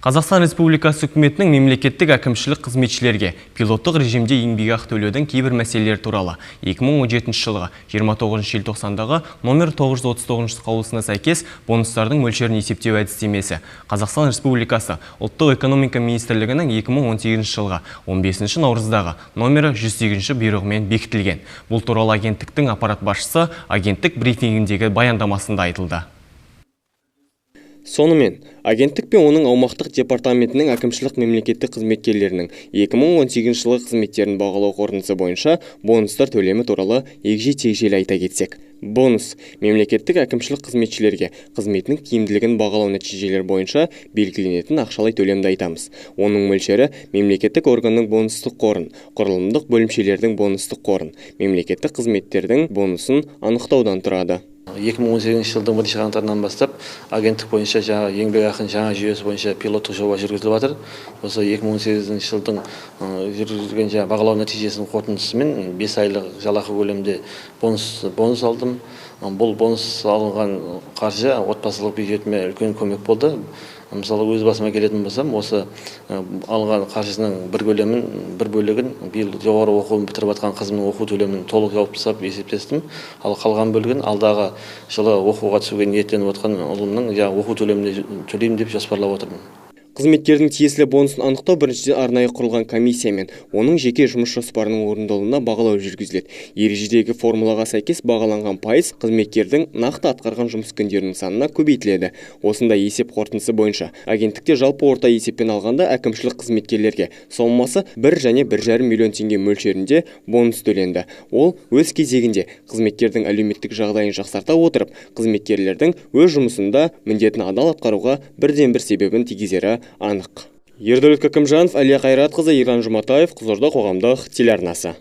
Қазақстан Республикасы үкіметінің мемлекеттік әкімшілік қызметшілерге пилоттық режимде еңбекақы төлеудің кейбір мәселелері туралы 2017 жылғы 29 желтоқсандағы номер 939 қаулысына сәйкес бонустардың мөлшерін есептеу әдістемесі Қазақстан Республикасы Ұлттық экономика министрлігінің 2018 жылғы 15 наурыздағы номері 108 бұйрығымен бекітілген. Бұл туралы агенттіктің аппарат басшысы агенттік брифингіндегі баяндамасында айтылды. Сонымен, агенттік пен оның аумақтық департаментінің әкімшілік мемлекеттік қызметкерлерінің 2018 жылғы қызметтерін бағалау қорытындысы бойынша бонустар төлемі туралы егжей-тегжейлі айта кетсек. Бонус мемлекеттік әкімшілік қызметшілерге қызметінің тиімділігін бағалау нәтижелері бойынша белгіленетін ақшалай төлемді айтамыз. Оның мөлшері мемлекеттік органның бонустық қорын, құрылымдық бөлімшелердің бонустық қорын, мемлекеттік қызметтердің бонусын анықтаудан тұрады. 2018 жылдың бірінші қаңтарынан бастап агенттік бойынша жаңа еңбекақының жаңа жүйесі бойынша пилоттық жоба жүргізіліп жатыр. Осы 2018 жылдың жүргізілген жаңа бағалау нәтижесінің қорытындысымен 5 айлық жалақы көлемінде бонус алдым. Бұл бонус алынған қаржы отбасылық бюджетіме үлкен көмек болды. Мысалы, өз басыма келетін болсам, осы алынған қаржысының бір көлемін, бір бөлігін биыл жоғары оқуын бітіріп жатқан қызымның оқу төлемін толық жауып тастап есептестім. Ал қалған бөлігін алдағы жылы оқуға түсуге ниеттеніп отқан ұлымның жаңағы оқу төлеміне төлеймін деп жоспарлап отырмын. Қызметкердің тиесілі бонусын анықтау біріншіден арнайы құрылған комиссиямен оның жеке жұмыс жоспарының орындалуына бағалау жүргізіледі. Ережедегі формулаға сәйкес бағаланған пайыз қызметкердің нақты атқарған жұмыс күндерінің санына көбейтіледі. Осындай есеп қорытындысы бойынша агенттікте жалпы орта есеппен алғанда әкімшілік қызметкерлерге сомасы 1 және 1,5 миллион теңге мөлшерінде бонус төленді. Ол өз кезегінде қызметкердің әлеуметтік жағдайын жақсарта отырып, қызметкерлердің өз жұмысында міндетін адал атқаруға бірден бір себебін тигізері анық. Ердәулет Кәкімжанов, Әлия Қайратқызы, Ерлан Жұматаев, Қызылорда қоғамдық телеарнасы.